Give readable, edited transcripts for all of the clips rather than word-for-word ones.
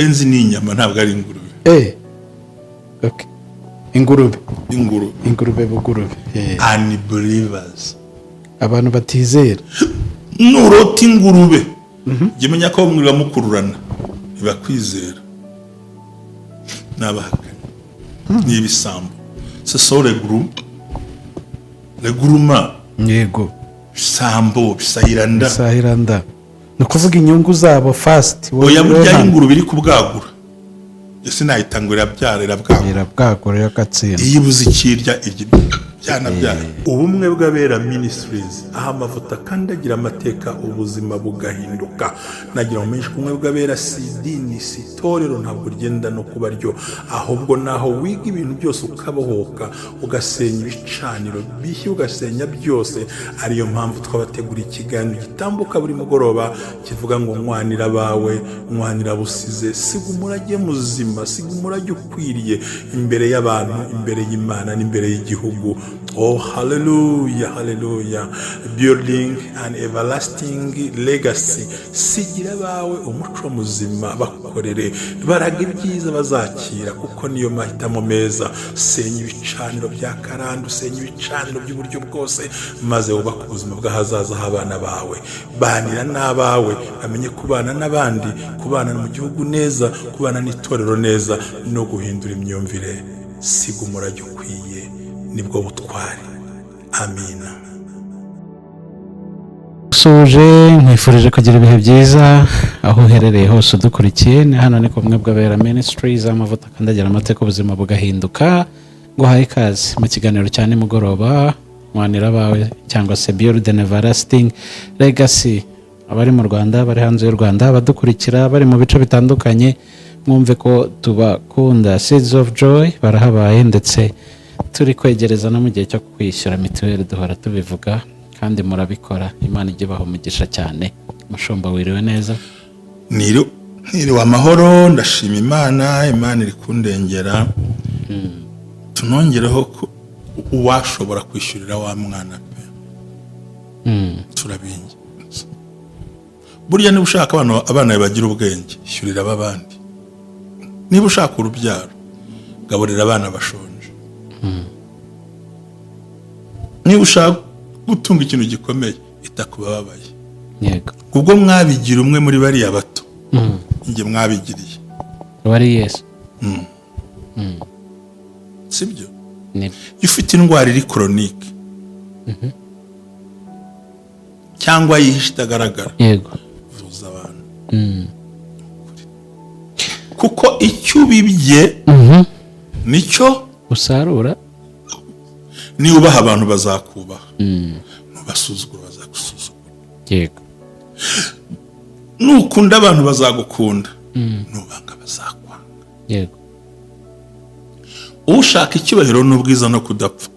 Benzi ni inyama, ntabwo ari ingurube. Okay. Ingurube. Ingurube. Ingurube, bugurube. Unbelievers. Abantu batizera. Nurota ingurube, jya umenya ko mwiriwe mukururana, ntibakwizera, ni abahakanyi, ni ibisambo, ce sont les groupes, les gourmands. Bisambo bisahiranda. Bisahiranda, ni ukuvuga inyungu zabo first. Oya, burya iyo ingurube iri kubwagura, ese nahita ngo irabyara, irabwagura. Irabwagura, iragatsinda. Iyo ibuze ikirya, irya ibyana byayo. Ubumwe bw'Abera Ministries, aho amavuta akandagira amateka, ubuzima bugahinduka. Nagira ngo menshi, ubumwe bw'Abera si idini, si itorero, ntabwo rigenda no kuba ryo, ahubwo naho wiga ibintu byose, ukabohoka, ugasenya ibicaniro bishya, ugasenya byose. Ariyo mpamvu twabategura ikiganiro gitambuka buri mugoroba kivuga ngo "Nwanira abawe, nwanira busize, siga umurage muzima, siga umurage ukwiriye imbere y'abantu, imbere y'Imana n'imbere y'igihugu." Oh, haleluya, haleluya! Building an everlasting legacy. Sigira abawe umuco muzima, bakorere, baraga ibyiza bazakira, kuko niyo mahitamo meza. Senya ibicaniro bya karande, usenya ibicaniro by'uburyo bwose, maze wubake ubuzima bw'ahazaza h'abana bawe. Banira n'abawe, bamenye kubana n'abandi, kubana mu gihugu neza, kubana n'itorero neza, no guhindura imyumvire. Siga umurage ukwiye, nibwo butwari. Amina. Suje, nkwifurije kugira ibihe byiza aho uherereye hose udukurikiye. Ni hano, ni kumwe bw'Abera Ministries, amavuta akandagira amateka, ubuzima bugahinduka. Nguhaye ikaze mu kiganiro cya nimugoroba, "Mwanira Abawe" cyangwa se "Build an Everlasting Legacy". Abari mu Rwanda, bari hanze y'u Rwanda, abadukurikira bari mu bice bitandukanye, mwumve ko tubakunda. Seeds of Joy barahabaye, ndetse turi kwegereza no mu gihe cyo kwishyura mituweli. Duhora tubivuga kandi murabikora. Imana ijye ibaha umugisha cyane. Mushumba, wiriwe neza? Niriwe amahoro, ndashima Imana. Imana iri kundengera. Tunongereho ko uwashobora kwishyurira wa mwana pe, turabinginze. Burya niba ushaka abana bawe bagira ubwenge, ishyurira ab'abandi. Niba ushaka urubyaro, gaburira abana bashonje. Niba ushaka gutunga ikintu gikomeye, ita ku bababaye. Ubwo mwabigira umwe muri bariya bato, njye mwabigiriye. Wari Yesu. Sibyo? Ni. Iyo ufite indwara iri chronique cyangwa yihishe itagaragara, vuza abantu, kuko icyo ubibye nicyo usarura. Niba ubaha abantu, bazakubaha. Nubasuzugura, bazagusuzugura. Nukunda abantu, bazagukunda. Nubanga, bazakwanga. Ushaka icyubahiro n'ubwiza no kudapfa,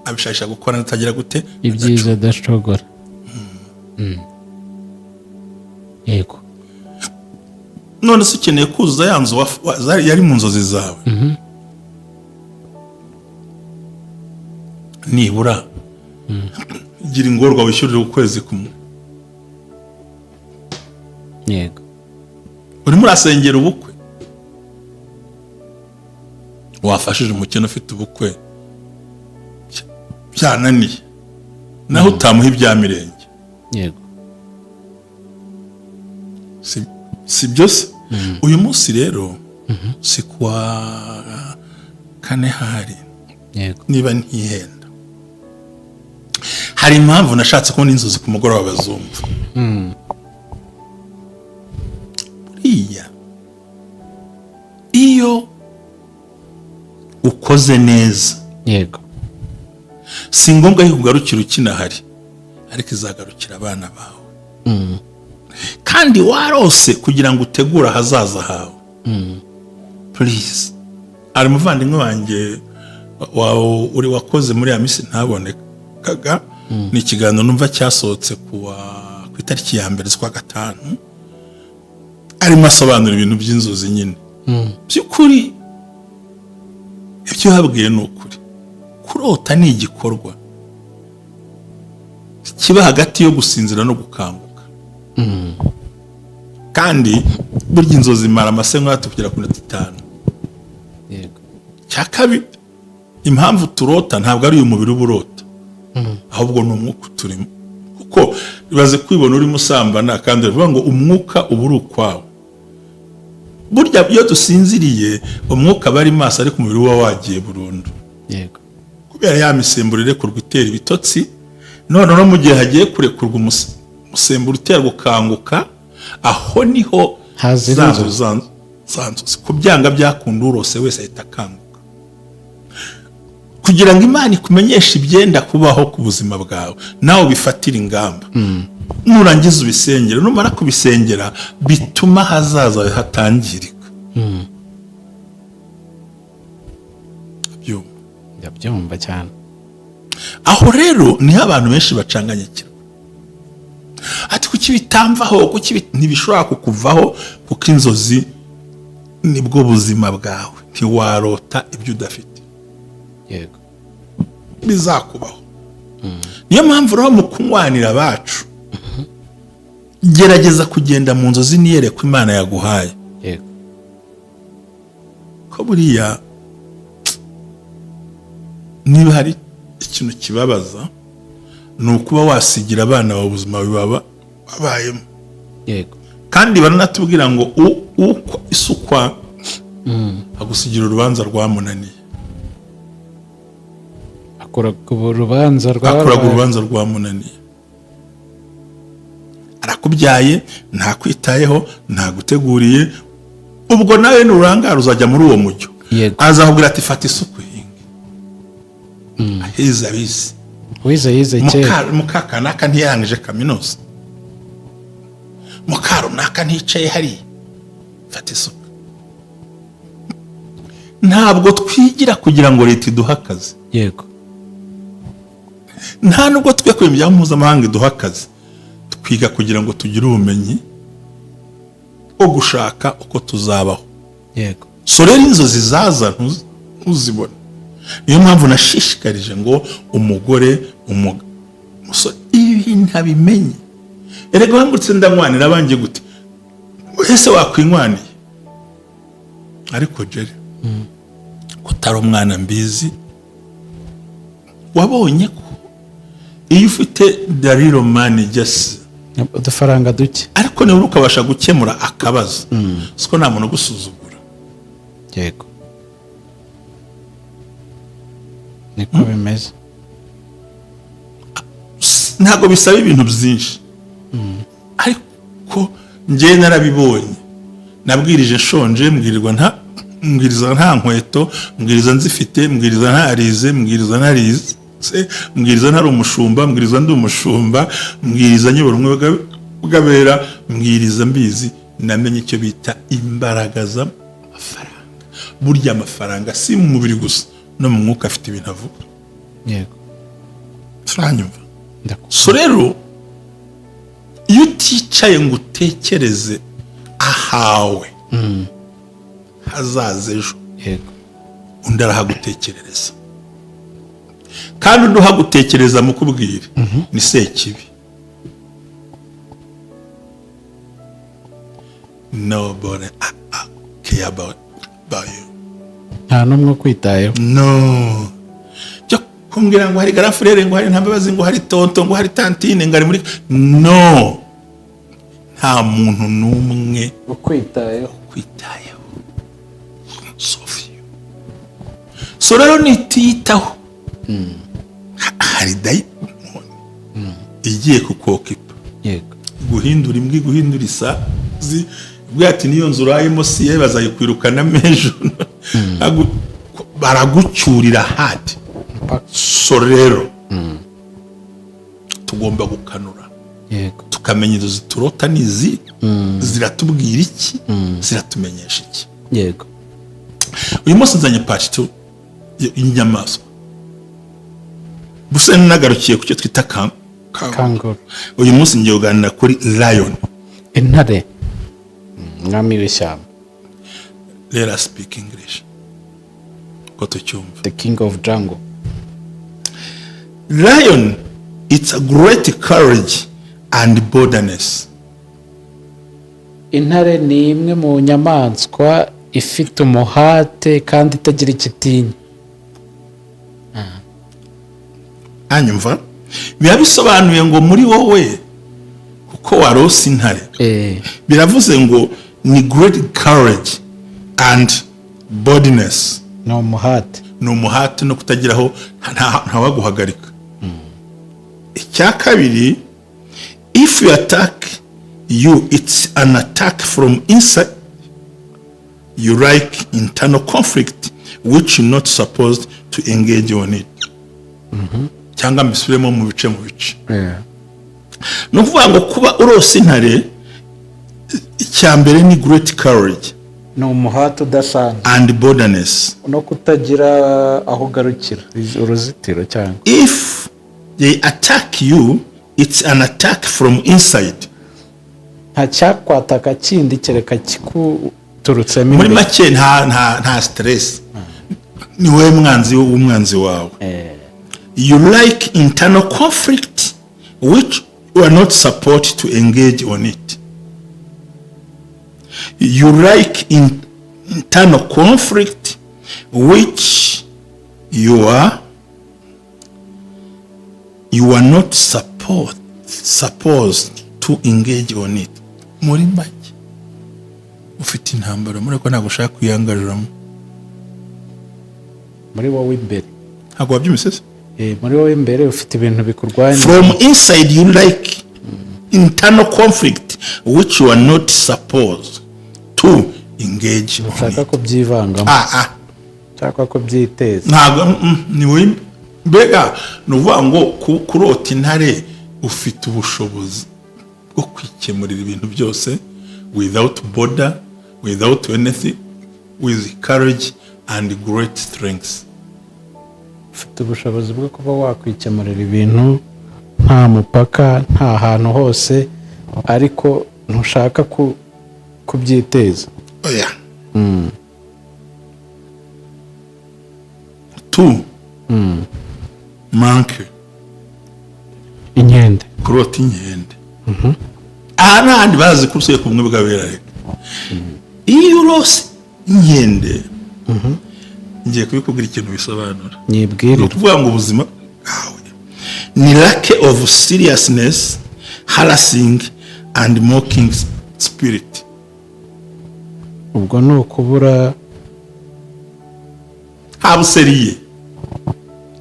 abishakisha gukora atagira gute? Ibyiza adacogora. Yego. None se ukeneye kuzuza ya nzu yari mu nzozi zawe? Nibura gira ingorwa wishyurire ukwezi kumwe. Urimo urasengera ubukwe, wafashije umukene ufite ubukwe byananiye, naho utamuha ibya mirenge. Si byo se? Uyu munsi rero si kuwa kane hari? Yego. Niba ntihenda, hari impamvu nashatse kubona inzozi ku mugoroba bazumva. Buriya iyo ukoze neza, si ngombwa yuko ugarukira ukinahari, ariko izagarukira abana bawe. Kandi warose kugira ngo utegure ahazaza hawe. Please, hari umuvandimwe wanjye uri wakoze muri ya minsi ntabonekaga. Ni ikiganiro numva cyasohotse ku itariki ya 1 z'ukwa 5, arimo asobanura ibintu by'inzozi nyine. By'ukuri ibyo yabwiye ni ukuri. Kurota ni igikorwa kiba hagati yo gusinzira no gukanguka, kandi Burya inzozi imara amasegonda 3 kugera ku minota 5. Cya kabiri, impamvu turota ntabwo ari uyu mubiri uba urota, ahubwo ni umwuka uturimo, kuko ibaze kwibona urimo usambana, kandi bivuga ngo umwuka uba uri ukwawo. Burya iyo dusinziriye, umwuka aba ari maso, ariko umubiri uba wagiye burundu, kubera ya misemburo irekurwa itera ibitotsi. Noneho mu gihe hagiye kurekurwa umusemburo utera gukanguka, aho niho Hazira za inzozi. za nzozi. Ku byanga byakunda, urose wese ahita akanguka, kugira ngo Imana ikumenyeshe ibyenda kubaho ku buzima bwawe, nawe ubifatire ingamba. Nurangiza ubisengera, numara kubisengera, bituma ahazaza hatangirika. Byumva? Ndabyumva cyane. Aho rero niho abantu benshi bacanganyikirwa, ati: "Kuki bitamvaho? Kuki ntibishobora kukuvaho?" Kuko inzozi nibwo buzima bwawe, ntiwarota ibyo udafite. Bizakubaho. Niyo mpamvu rero mu kunywanira abacu, gerageza kugenda mu nzozi niyerekwa Imana yaguhaye, ko buriya niba hari ikintu kibabaza, ni ukuba wasigira abana bawe ubuzima baba babayemo. Kandi baranatubwira ngo uko isukwa agusigira urubanza rwamunaniye. Akura ku rubanza rwa Akuraga urubanza rwamunaniye. Arakubyaye, ntakwitayeho, ntaguteguriye. Ubwo nawe nurangara uzajya muri uwo mujyo. Azakubwira ati: "Fata isuku uhinge aheza abizi." Wize yize kera. Muka kanaka ntiyarangije kaminuza, muka runaka ntiyicaye hariya, fata isuka. Ntabwo twigira kugira ngo leta iduhe akazi. Nta nubwo twiga ku miryango mpuzamahanga iduha akazi. Twiga kugira ngo tugire ubumenyi bwo gushaka uko tuzabaho. So rero inzozi zaza ntuzibone. Niyo mpamvu nashishikarije ngo umugore, umusore, ibi bintu abimenye. Erega wambutse ndanywanira abanjye gute? Ese wakwinywanira? Ariko Jerry, kutari umwana mbizi, wabonye ko iyo ufite dariro money just Udufaranga duke. Ariko nibura ukabasha gukemura akabazo, siko nta muntu ugusuzugura. Yego, niko bimeze. Ntabwo bisaba ibintu byinshi, ariko njye narabibonye. Nabwirije nshonje, mbwirirwa nta mbwiriza nta nkweto, mbwiriza nzifite, mbwiriza ntarize, mbwiriza ntarize, mbwiriza ntari umushumba, mbwiriza ndi umushumba, mbwiriza nyobora ubumwe bw'abera, mbwiriza mbizi. Namenye icyo bita imbaraga z'amafaranga. Burya amafaranga si mu mubiri gusa, no mu mwuka afite ibintu avuga. Turanyumva? Ndakumva. So rero iyo uticaye ngo utekereze ahawe hazaza ejo, undi arahagutekerereza. Kandi undi uhagutekereza, mukubwire, ni sekibi. Nobody care about you. Nta n'umwe ukwitayeho. No byo kumbwira ngo hari grand frère, ngo hari Ntambabazi, ngo hari tonton, ngo hari tantine, ngo ari muri, no, nta muntu n'umwe Ukwitayeho. kwitayeho. Sofiyo, so rero nitiyitaho, hari dayimoni igiye kukokipa, guhindura imbwa, guhindura isazi. Ubwo ati: "Niyo nzu urayemo si ye, bazayikwirukanamo ejo." Baragucyurira hadi. Mpaka. So rero tugomba gukanura, tukamenya inzozi turota nizi ziratubwira iki, ziratumenyesha iki. Uyu munsi nzanye part 2 y'inyamaswa. Gusa nagarukiye ku cyo twita kango. Kanguru. Uyu munsi ngiye kuganira kuri lion. Intare, umwami w'ishyamba. Let us speak English ko tucyumva. The king of jungle. Lion, it's a great courage and boldness. Intare ni imwe mu nyamaswa ifite umuhate kandi itagira ikitinya. Hanyuma biba bisobanuye ngo muri wowe, kuko warose intare, biravuze ngo ni great courage and boldness. Ni umuhate. Ni umuhate no kutagiraho ntawaguhagarika. Icya kabiri, if you attack you, it's an attack from inside. You like internal conflict which you're not supposed to engage on it. Cyangwa mbisubiremo mu bice. Ni ukuvuga ngo kuba urose intare, icya mbere ni great courage Ni umuhate udasanzwe. and boldness. No kutagira aho ugarukira, uruzitiro cyangwa If they attack you, it's an attack from inside. Nta cyakwataka kindi kereka kikuturutsemo Muri imbere. make, nta stress, ni wowe mwanzi w'umwanzi wawe. You like internal conflict which you are not supposed to engage on it. You like internal conflict which you are not supposed to engage on it. Muri make, ufite intambara muri ko ntabwo ushaka kuyihangariramo. Muri wowe imbere. Ntabwo wabyumvise se? Muri wowe imbere ufite ibintu bikurwanya. From inside you like internal conflict which you are not supposed to engage on Ushaka it. kubyivangamo Ah, ah. cyangwa kubyiteza. Ntabwo ni wowe mbega. Ni ukuvuga ngo kurota intare, ufite ubushobozi bwo kwikemurira ibintu byose without border, without anything, with courage and great strength. Ufite ubushobozi bwo kuba wakwikemurira ibintu nta mupaka, nta hantu hose, ariko ntushaka kubyiteza. Oya. Two, monkey. Inkende. Kurota inkende, aha n'ahandi bazi ko usuye ku bumwe bw'abera. Reka, iyo urose inkende, ngiye kubikubwira ikintu bisobanura. Ni Nyibwirira. ukuvuga ngo ubuzima bwawe ni lack of seriousness, harassing and mocking spirit. Ubwo ni ukubura Haba sérieux,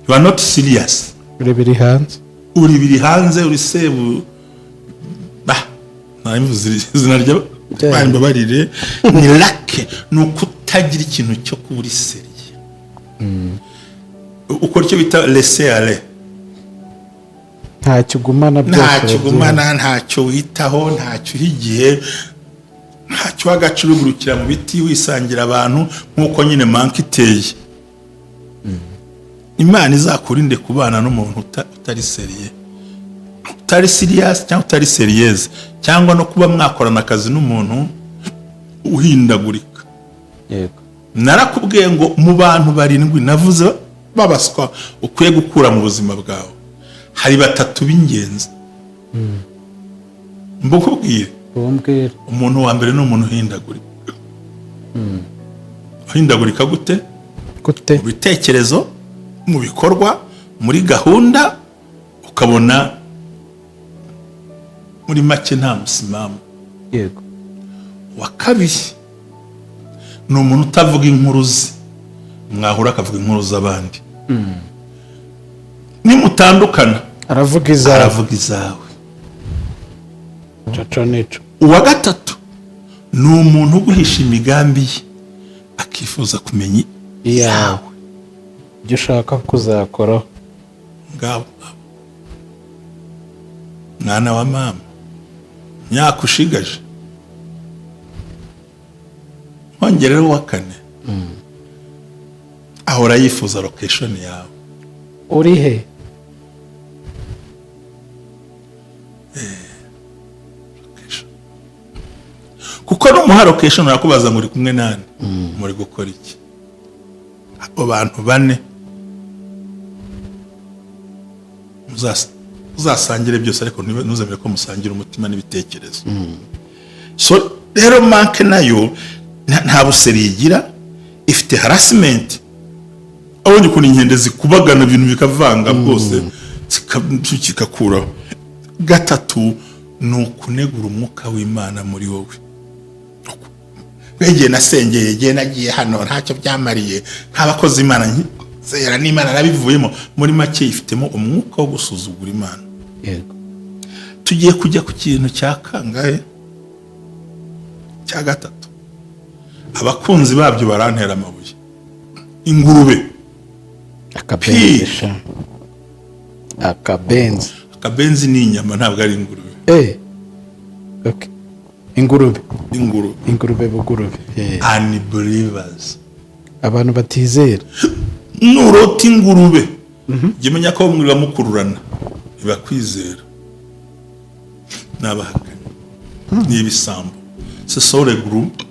you are not serious. Uri biri hanze. Uri biri hanze, uri sebu bah, ntabivuze izina rya bambabarire. Ni lack, ni ukutagira ikintu cyo kuba uri sérieux, ukora icyo bita laisser aller. Ntacyo ugumana byose. Ntacyo ugumana, ntacyo witaho, ntacyo uha igihe, ntacyo uha agaciro, ugurukira mu biti, wisangira abantu nk'uko nyine monkey iteye. Imana izakurinde kubana n'umuntu utari sérieux, utari serious cyangwa utari sérieuse, cyangwa no kuba mwakorana akazi n'umuntu uhindagurika. Narakubwiye ngo mu bantu barindwi navuze babaswa ukwiye gukura mu buzima bwawe, hari batatu b'ingenzi mbukubwire. Ubumbwira. Umuntu wa mbere ni umuntu uhindagurika. Uhindagurika gute? Gute? Mu bitekerezo, mu bikorwa, muri gahunda, ukabona muri make nta musimamo. Wa kabiri ni umuntu utavuga inkuru ze, mwahura akavuga inkuru z'abandi. Nimutandukana aravuga izawe. Aravuga izawe. Caco nico. Uwa gatatu ni umuntu uguhisha imigambi ye, akifuza kumenya iyawe, ibyo ushaka kuzakoraho. Ngabo mwana wa mama, myaka ushigaje nkongereho uwa kane: ahora yifuza location yawe. Uri he? Location. Kuko numuha location arakubaza ngo uri kumwe nande, muri gukora iki? Abo bantu bane uzasangire byose, ariko ntuzemere ko musangira umutima n'ibitekerezo. So Rero monkey nayo nta buseri igira, ifite harassment. Abonye ukuntu inkende zikubagana, ibintu bikavanga bwose, kikakuraho. Gatatu ni ukunegura umwuka w'Imana muri wowe. Igihe nasengeye, igihe nagiye hano, ntacyo byamariye, nk'abakozi Imana zera n'Imana nabivuyemo. Muri make ifitemo umwuka wo gusuzugura Imana. Tugiye kujya ku kintu cya kangahe? Cya gatatu. Abakunzi babyo barantera amabuye. Ingurube. Akabenzi sha, akabenzi. Akabenzi ni inyama, ntabwo ari ingurube. Okay. Ingurube. Ingurube. Ingurube, bugurube. Unbelievers. Abantu batizera. Nurota ingurube, jya umenya ko mwiba mukururana, bibakwizera n'abahakanyi, ni ibisambo, ce sont les groupes,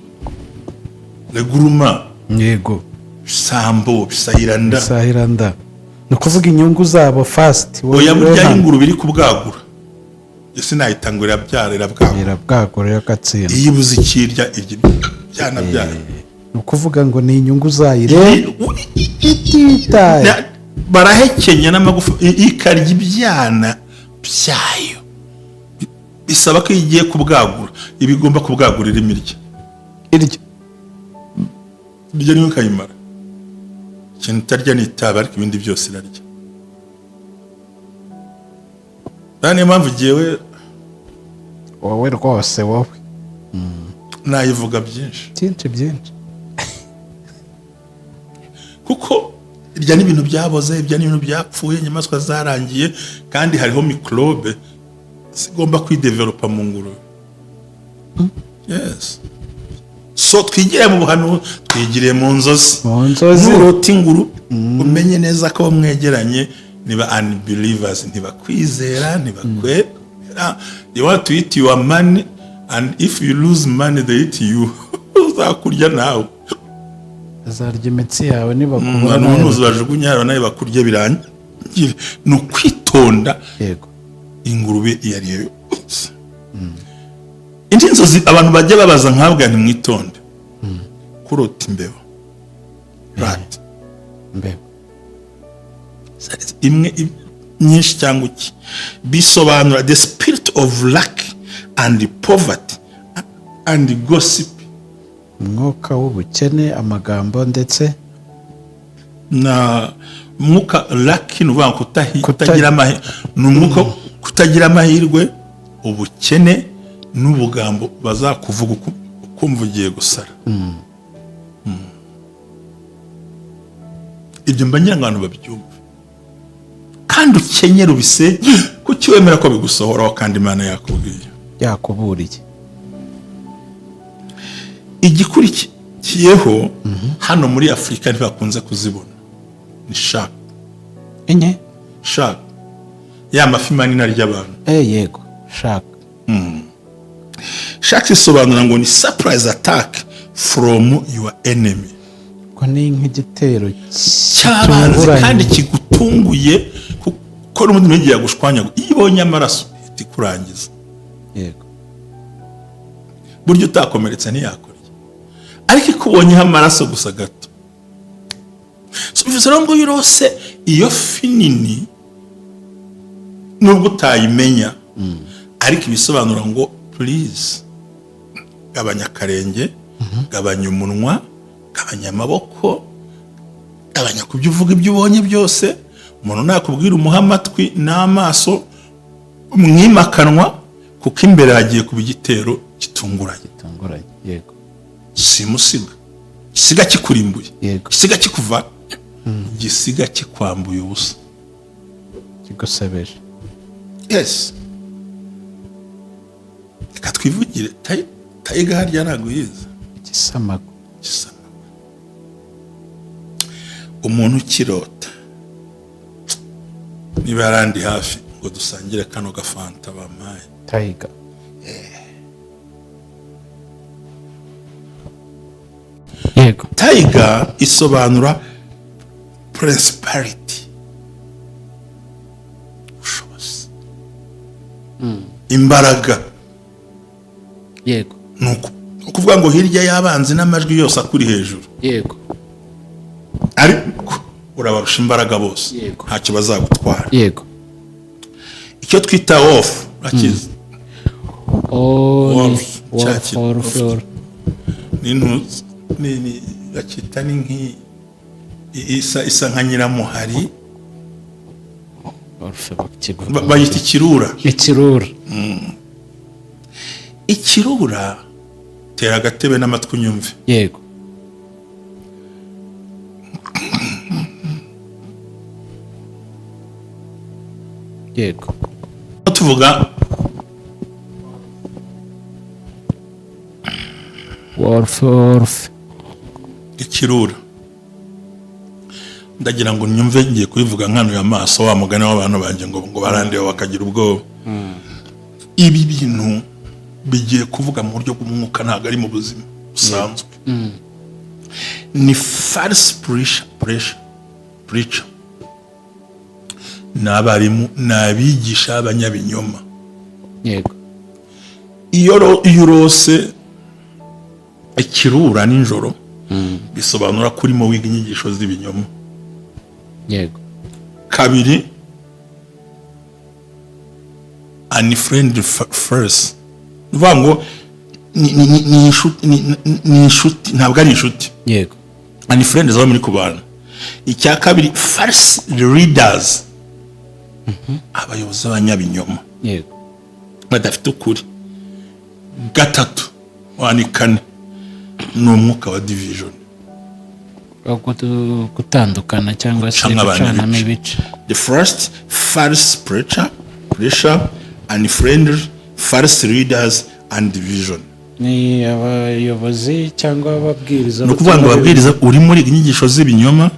les gourmands. Bisambo bisahiranda. Bisahiranda, ni ukuvuga inyungu zabo first. Oya, burya ingurube iri kubwagura, ese nahita ngo irabyara, irabwagura. Irabwagura, iragatsinda. Iyo ibuze ikirya, irya ibyana byayo. Ni ukuvuga ngo ni inyungu zayo rero ititaye. Barahekenya n'amagufa, ikarya ibyana byayo. Bisaba ko iyo igiye kubwagura, iba igomba kubwagura irimo irya. Iryo. Irya niyo ikayimara. Ikintu itarya ni itabi, ariko ibindi byose irarya. Kandi niyo mpamvu jyewe Wowe rwose, wowe. Nayivuga byinshi. Byinshi byinshi. Kuko irya n'ibintu byaboze, irya n'ibintu byapfuye, inyamaswa zarangiye, kandi hariho mikorobe zigomba kwidevelopa mu ngurube. Yes, so twigire mu buhanuzi, twigire mu nzozi. Mu nzozi. Nurota ingurube, umenye neza ko mwegeranye niba unbelievers, ntibakwizera, ntibakwemera. They want to eat your money, and if you lose money, they eat you, uzakurya nawe. Azarya imitsi yawe nibakubona. Abantu nuzajugunya hano nawe bakurya, birangire. Ni ukwitonda. Ingurube iyo ari yo yose. Indi nzozi abantu bajya babaza, nkabwa ntimwitonde, kurota imbeba, rat. Mbeba. Imwe, nyinshi cyangwa iki, bisobanura the spirit of lack and poverty and gossip. Umwuka w'ubukene, amagambo ndetse Na umwuka lack ni ukuvuga ngo kutagira amahirwe, ni umwuka kutagira amahirwe, ubukene n'ubugambo bazakuvuga ukumva ugiye gusara. Ibyo mba ngira ngo abantu babyumve. Kandi ukenyere ubise, kuki wemera ko bigusohoraho kandi Imana yakubwiye? Yakuburiye. Igikurikiyeho, hano muri Afurika ntibakunze kuzibona, ni shark. Enye. Shark, ya mafi manini arya abantu. Yego, shark. Shark isobanura ngo ni surprise attack from your enemy. Ko ni nk'igitero cy'abanzi gitunguranye. Kandi kigutunguye, kuko n'ubundi ntigiye yagushwanya. Iyo ibonye amaraso ihita ikurangiza. Burya utakomeretse ntiyakorya, ariko ikubonyeho amaraso gusa gato. So, bivuze rero ngo iyo urose iyo fi nini, nubwo utayimenya, ariko ibisobanura ngo please gabanya akarenge, gabanya umunwa, gabanya amaboko, gabanya ku byo uvuga, ibyo ubonye byose. Umuntu nakubwira, umuha amatwi n'amaso, umwimakanwa, kuko imbere hagiye kuba igitero gitunguranye. Gitunguranye, yego. Simusiga gisiga kikurimbuye, gisiga kikuva, gisiga kikwambuye ubusa. Kigusebeje. Yes, reka twivugire tiger. Harya ntabwo yize. Igisamago. Gisama. Umuntu ukirota, niba yarandi hafi ngo dusangire kano gafanta bampaye. Tiger. Yego. Tiger isobanura principality, ubushobozi, imbaraga. Ni uku Ukuvuga ngo hirya y'abanzi n'amajwi yose akuri hejuru, ariko urabarusha imbaraga bose. Ntacyo bazagutwara. Icyo twita wolf, urakizi? Oh, ni Wolf, wolf, wolf, wolf. Ni ni bakita ni nki isa nka nyiramuhari. Wolf bakivuga. Bayita ikirura. Ikirura. Ikirura, tera agatebe n'amatwi unyumve. Yego. Yego. Tuvuga Wolf, wolf. Ikirura, ndagira ngo nyumve, ngiye kubivuga nkanuye amaso, wa mugani w'abantu banjye ngo barandeba bakagira ubwoba. Ibi bintu bigiye kuvuga mu buryo bw'umwuka, ntabwo ari mu buzima busanzwe. Ni false preacher, ni abarimu, ni abigisha b'abanyabinyoma. Iyo urose ikirura nijoro, bisobanura ko urimo wiga inyigisho z'ibinyoma. Kabiri, unfriendly first, ni ukuvuga ngo ni inshuti, ni inshuti, ntabwo ari inshuti. Unfriendly zaba muri ku bantu. Icya kabiri, false leaders, abayobozi b'abanyabinyoma badafite ukuri. Gatatu wani kane, ni umwuka wa division. Gutandukana cyangwa se Gucamo abantu gucanamo ibice. ibice. The first, false preacher, unfriendly, false leaders and division. Ni abayobozi cyangwa ababwiriza. Ni ukuvuga ngo ababwiriza, uri muri inyigisho z'ibinyoma,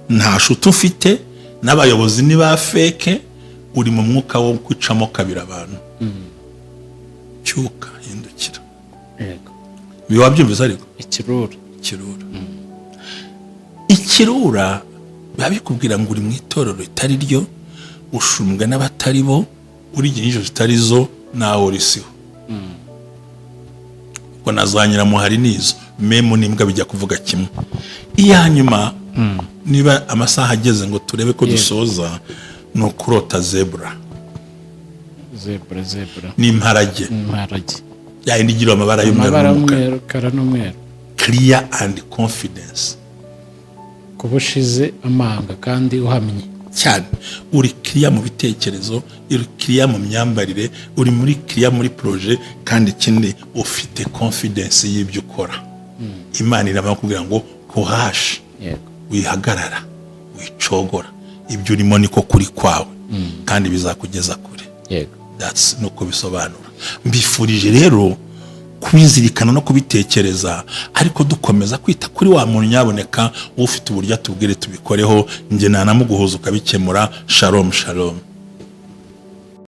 nta shuti ufite, n'abayobozi ni ba fake, uri mu mwuka wo gucamo kabiri abantu. Cyuka, hindukira. Ibi wabyumvise ariko? Ikirura. Ikirura, ikirura biba bikubwira ngo uri mu itorero ritari ryo, ushumbwa n'abatari bo, urigira inyigisho zitari zo, nawe urisiho. Ubwo na za nyiramuhari nizo memu n'imbwa bijya kuvuga kimwe. Iya nyuma, niba amasaha ageze ngo turebe ko dusoza, ni ukurota zebra. Zebra, zebra. N'imparage. Imparage. Ya yindi igira amabara y'umweru amabara n'umukara. Y'umweru, umukara n'umweru. Clear and confidence. Kuba ushize amanga kandi uhamye. Cyane, uri kiriya mu bitekerezo, uri kiriya mu myambarire, uri muri kiriya muri projet, kandi ikindi ufite confidence y'ibyo ukora. Imana irabakubwira ngo courage, wihagarara, wicogora, ibyo urimo niko kuri kwawe kandi bizakugeza kure. That's nuko bisobanura. Mbifurije rero kubizirikana no kubitekereza, ariko dukomeza kwita kuri wa muntu. Nyaboneka, ufite uburyo atubwire tubikoreho, njye nanamuguhuza ukabikemura. Shalom, shalom.